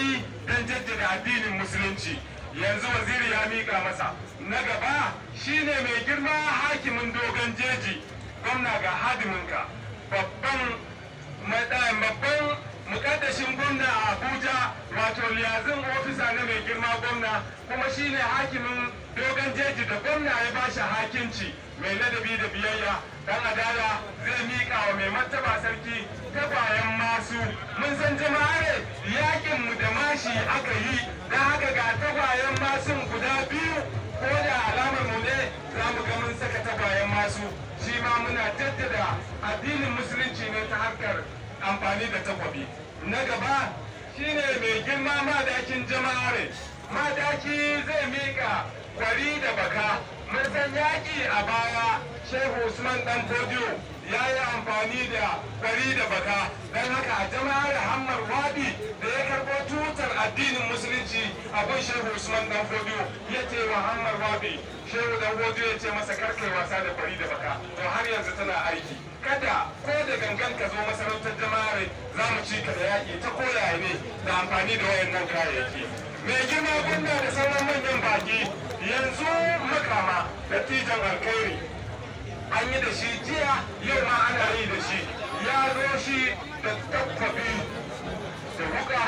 yi don jaddada addinin musulunci. Yanzu waziri ya miƙa masa. Na gaba shine mai girma hakimin Dogon Jeji. Gwamna, ga hadiminka, babban babban mukaddashin gwamna a Abuja, wato liaison officer na mai girma gwamna, kuma shine hakimin Dogon Jeji da gwamna ya bashi hakinci, mai ladabi da biyayya, dan adala, zai miƙa wa mai martaba sarki tagwayen masu. Mun san jama'are yakin mu da mashi aka yi, don haka ga tagwayen masun guda biyu. Ko da alamar mu ne, za mu ga mun saka tagwayen masu. Shi ma muna jaddada addinin musulunci ne ta harkar amfani da takwabi. Na gaba shine mai girma madakin jama'are. Madaki zai mika kwari da baka. Mun san yaƙi a baya, Shehu Usman Dan Fodiyo ya yi amfani da kwari da baka. Don haka a jama'ar Hammar Wadi da ya karɓo tutar addinin musulunci abin Shehu Usman Dan Fodiyo, ya ce wa Hammar Wadi, Shehu Dan Fodiyo ya ce masa, "Karkai wasa da kwari da baka." To har yanzu tana aiki. Kada ko da gangan ka zo masarautar jama'ar, za mu ci ka da yaƙi ta koyaye ne da amfani da wayannan kayayyaki. Mai girma gwamna da sauran manyan baki, yanzu makama dattijan alkhairi, an yi da shi jiya, yau ma ana yi da shi. Ya zo shi da takwabi da wuka.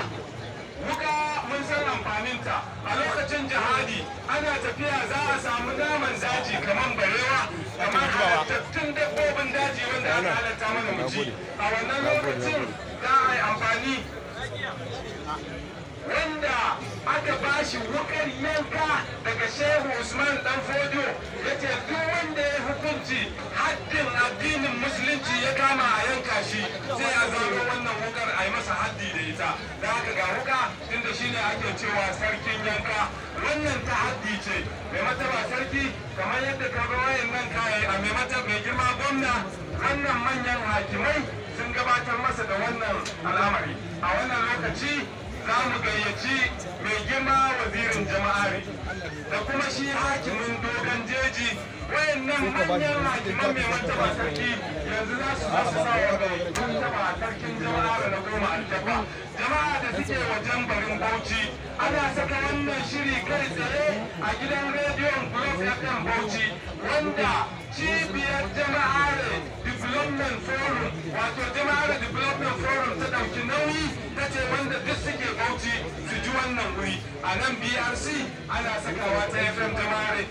Wuka mun san amfaninta. A lokacin jihadi ana tafiya, za a samu naman daji kamar barewa, kamar halattattun dabbobin daji wanda aka halatta mana mu ci. A wannan lokacin za a yi amfani, wanda aka bashi wukar yanka daga Shehu Usman Dan Fodio, ya ce duk wanda ya hukunci haddin addinin musulunci ya kama a yanka shi, sai a zaro wannan wukar a yi masa haddi da ita. Da haka ga wuka, tunda shine ake cewa sarkin yanka. Wannan ta haddi ce. Mai martaba sarki, kamar yadda ka ga wayannan kayayi a mai martaba mai girma gwamna, wannan manyan hakimai sun gabatar masa da wannan al'amari. A wannan lokaci za mu gayyaci mai girma wazirin jama'are da kuma shi hakimin Dogon Jeji. Wayannan manyan hakiman mai martaba sarki yanzu za su zo su sa wa mai martaba sarkin jama'are na goma alkyabba. Jama'a da suke wajen barin Bauchi, ana saka wannan shiri kai tsaye a gidan rediyon Globe FM Bauchi, wanda cibiyar Jama'are Development Forum, wato Jama'are Development Forum, ta ɗauki nauyi, ta ce wanda duk suke Bauchi su ji wannan wuri. A nan BRC ana sakawa ta FM Jama'are.